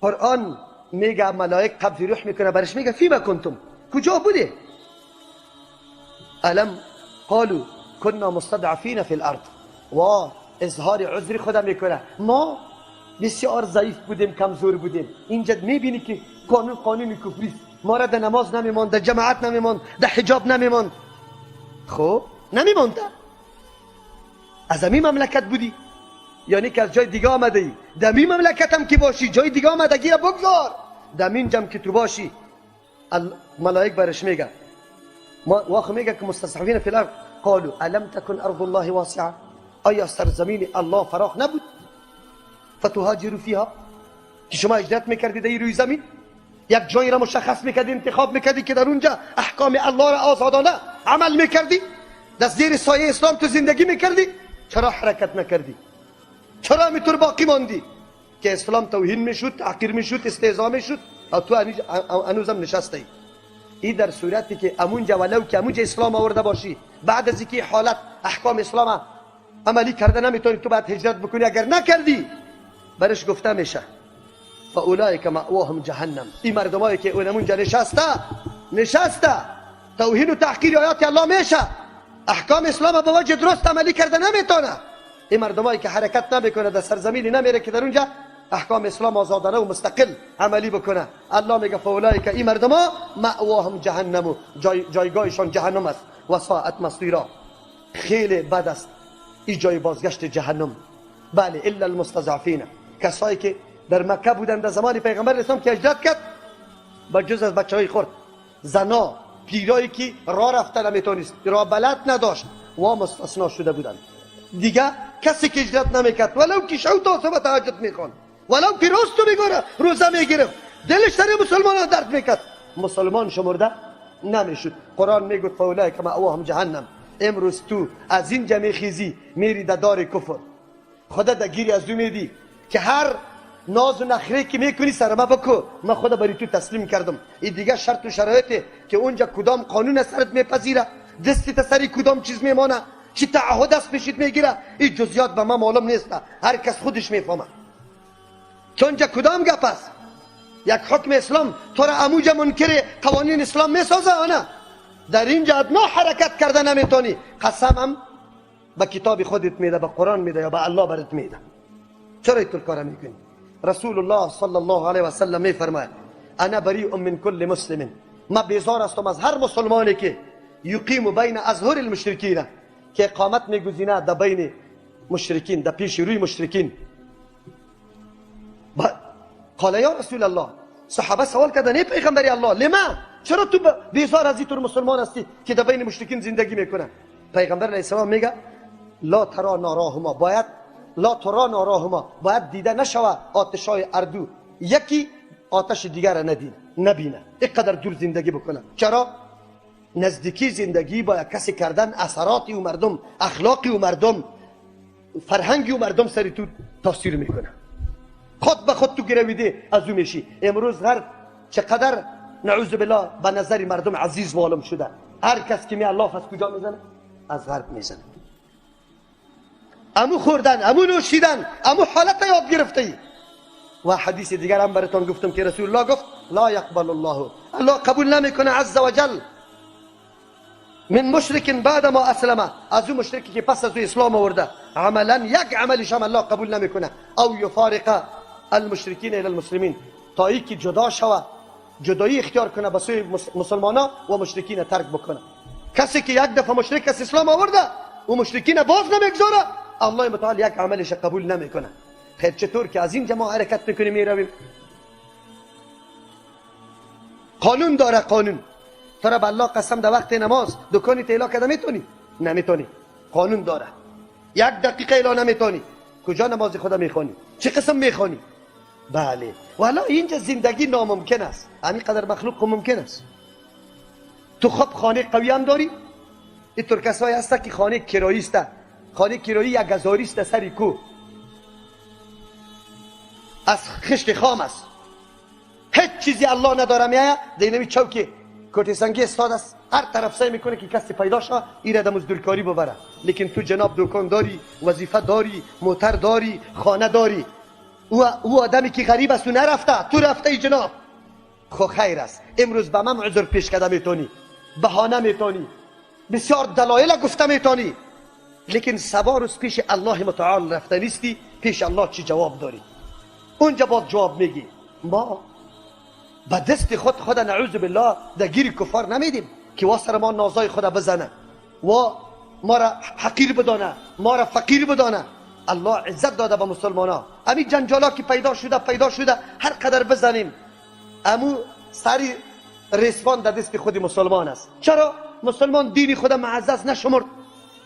قرآن میگه ملائک قبض روح میکنه، برش میگه فیما کنتم، کجا بوده؟ الم قالوا كنا مستضعفین فی الارض. و اظهار عذر خدا میکنه، ما بسیار ضعیف بودیم، کمزور بودیم. اینجا میبینی که قانون قانون کفری است، ما را در نماز نمیماند، در جماعت نمیماند، در حجاب نمیماند. خب نمیماند، از همین مملکت بودی، یعنی که از جای دیگه آمده ای. در این مملکت هم که باشی جای دیگه آمدگی را بگذار، در این جمع که تو باشی. ملائک برش میگه، واخ میگه که مستضعفین فی الارض قالوا الم تكن ارض الله واسعه، آیا سرزمین الله فراخ نبود؟ فتهاجروا فیها، که شما هجرت میکردید در روی زمین، یک جایی را مشخص میکردی، انتخاب میکردی که در اونجا احکام الله را آزادانه عمل میکردی، در زیر سایه اسلام تو زندگی میکردی. چرا حرکت نکردی؟ چرا همینطور باقی ماندی که اسلام توهین میشد، تحقیر میشد، استهزا میشد، و تو هنوزم نشسته ای؟ ای در صورتی که امونجا ولو که امونجا اسلام آورده باشی، بعد از اینکه حالت احکام اسلام عملی کرده نمیتونی، تو باید هجرت بکنی. اگر نکردی برش گفته میشه فاولئک مأواهم جهنم. این مردمایی که اونمونجا نشسته توهین و تحقیر آیات الله میشه، احکام اسلام به وجه درست عملی کرده نمیتونه. این مردمایی که حرکت نمیکنه، در سرزمینی نمیره که در اونجا احکام اسلام آزادانه و مستقل عملی بکنه، الله میگه فاولئک، این مردما مأواهم جهنم، و جایگاهشان جهنم است، و ساعت مصیرا، خیلی بد است این جای بازگشت جهنم. بله، الا المستضعفین، کسایی که در مکه بودن در زمان پیغمبر اسلام که هجرت کرد، با جز از بچهای خورد، زنا، پیرایی که راه رفته نمیتونست، راه بلد نداشت، و مستثنا شده بودند. دیگه کسی که هجرت نمیکرد، ولو که شو تا صبح تهجد میخوان، ولو که روز تو میگره روزه میگرفت، دلش سر مسلمان درد میکرد، مسلمان شمرده نمیشد. قرآن میگفت فاولئک مأواهم جهنم. امروز تو از اینجا میخیزی میری در دار کفر، خدا دگیری از او میدی که هر ناز و نخره که میکنی سر ما بکو، من خدا بری تو تسلیم کردم. این دیگه شرط و شرایطه که اونجا کدام قانون سرت میپذیره، دستی سری کدام چیز میمانه، چی تعهد است پیشت میگیره، این جزئیات به ما معلوم نیست، هر کس خودش میفهمه. چون اونجا کدام گپ است؟ یک حکم اسلام تو را اموجا منکر قوانین اسلام میسازه، نه در اینجا ادنا حرکت کرده نمیتونی. قسمم به کتاب خودت میده، به قرآن میده، یا به الله برات میده. چرا اینطور کار میکنی؟ رسول الله صلی الله علیه و سلم میفرماید انا بریء من کل مسلم، ما بیزار هستم از هر مسلمانی که یقیم بین اظهر المشرکین، که اقامت میگزینه در بین مشرکین، در پیش روی مشرکین. قال یا رسول الله، صحابه سوال کردن ای پیغمبر الله، لما، چرا تو بیزار از اینطور مسلمان هستی که در بین مشرکین زندگی میکنه؟ پیغمبر علیه السلام میگه لا ترا ناراهما، باید لا ترا ناراهما، باید دیده نشوه آتشای اردو، یکی آتش دیگر را نبینه، اینقدر دور زندگی بکنه. چرا؟ نزدیکی زندگی با کسی کردن اثراتی و مردم، اخلاقی و مردم، فرهنگی و مردم سری تو تاثیر میکنه. خود به خود تو گرویده از او میشی. امروز غرب چقدر نعوذ بالله به نظر مردم عزیز معلوم شده. هر کس که می الله از کجا میزنه؟ از غرب میزنه. امو خوردن، امو نوشیدن، امو حالت یاد گرفته ای. و حدیث دیگر هم براتون گفتم که رسول الله گفت لا یقبل الله، الله قبول نمیکنه عز وجل من مشرک بعد ما اسلم، از اون مشرکی که پس از او اسلام آورده، عملا یک عملش هم الله قبول نمیکنه. او یفارق المشرکین الی المسلمین، تا ای که جدا شوه، جدایی اختیار کنه به سوی مسلمانا و مشرکین ترک بکنه. کسی که یک دفعه مشرک از اسلام آورده و مشرکین باز نمیگذاره، الله متعال یک عملش قبول نمیکنه. خیر چطور که از اینجا ما حرکت میکنیم میرویم، قانون داره، قانون تو را به الله قسم در وقت نماز دکانی اعلا کرده میتونی؟ نمیتونی. قانون داره، یک دقیقه اعلا نمیتونی. کجا نماز خدا میخوانی؟ چه قسم میخوانی؟ بله والا اینجا زندگی ناممکن است. همین قدر مخلوق ممکن است. تو خب خانه قوی هم داری؟ اینطور کسایی هست که خانه کرایی است، خانه کرایی یک هزاری است سر کو، از خشت خام است، هیچ چیزی الله نداره. میایه دینمی چوکی کتی سنگی استاد است، هر طرف سعی میکنه که کسی پیدا شه این را مزدورکاری ببره. لیکن تو جناب دکان داری، وظیفه داری، موتر داری، خانه داری، او آدمی که غریب است و نرفته، تو رفته ای جناب. خو خیر است، امروز به من عذر پیش کرده میتونی، بهانه میتونی، بسیار دلایل گفته میتونی، لیکن سبا روز پیش الله متعال رفته نیستی، پیش الله چی جواب داری؟ اونجا باز جواب میگی. ما به دست خود خود نعوذ بالله در گیر کفار نمیدیم که واسر ما نازای خود بزنه و ما را حقیر بدانه، ما را فقیر بدانه. الله عزت داده به مسلمان ها. امی جنجالا که پیدا شده هر قدر بزنیم، امو سری رسوان در دست خود مسلمان است. چرا؟ مسلمان دین خود معزز نشمرد،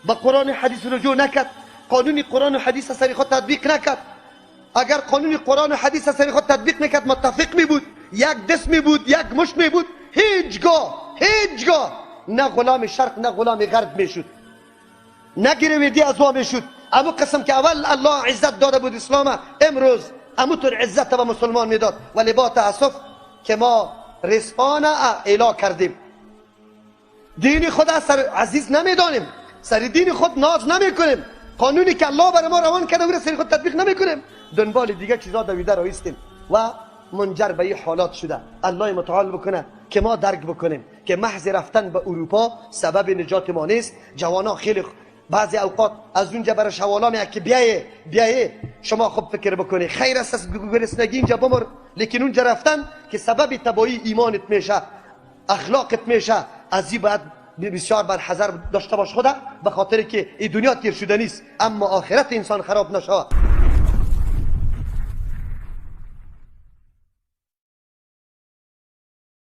با قرآن حدیث رجوع نکرد، قانون قرآن و حدیث سری خود تطبیق نکرد. اگر قانون قرآن و حدیث سری خود تطبیق نکرد، متفق می بود، یک دست می بود، یک مشت می بود، هیچگاه نه غلام شرق نه غلام غرب می شد، نه گرویدی از وا می شد. امو قسم که اول الله عزت داده بود اسلام، امروز امو طور عزت به مسلمان میداد. ولی با تاسف که ما رسپان اعلا کردیم، دین خود سر عزیز نمیدانیم، سر دین خود ناز نمیکنیم، قانونی که الله بر ما روان کرده او را سر خود تطبیق نمیکنیم، دنبال دیگه چیزا دویده رایستیم و منجر به این حالات شده. الله متعال بکنه که ما درک بکنیم که محض رفتن به اروپا سبب نجات ما نیست. جوانا خیلی بعضی اوقات از اونجا برای شوالا میاد که بیایه شما خوب فکر بکنی، خیر است از گرسنگی اینجا بمر، لیکن اونجا رفتن که سبب تباهی ایمانت میشه، اخلاقت میشه، از این باید بسیار بر حذر داشته باش خدا، به خاطر که این دنیا تیر شده نیست، اما آخرت انسان خراب نشود.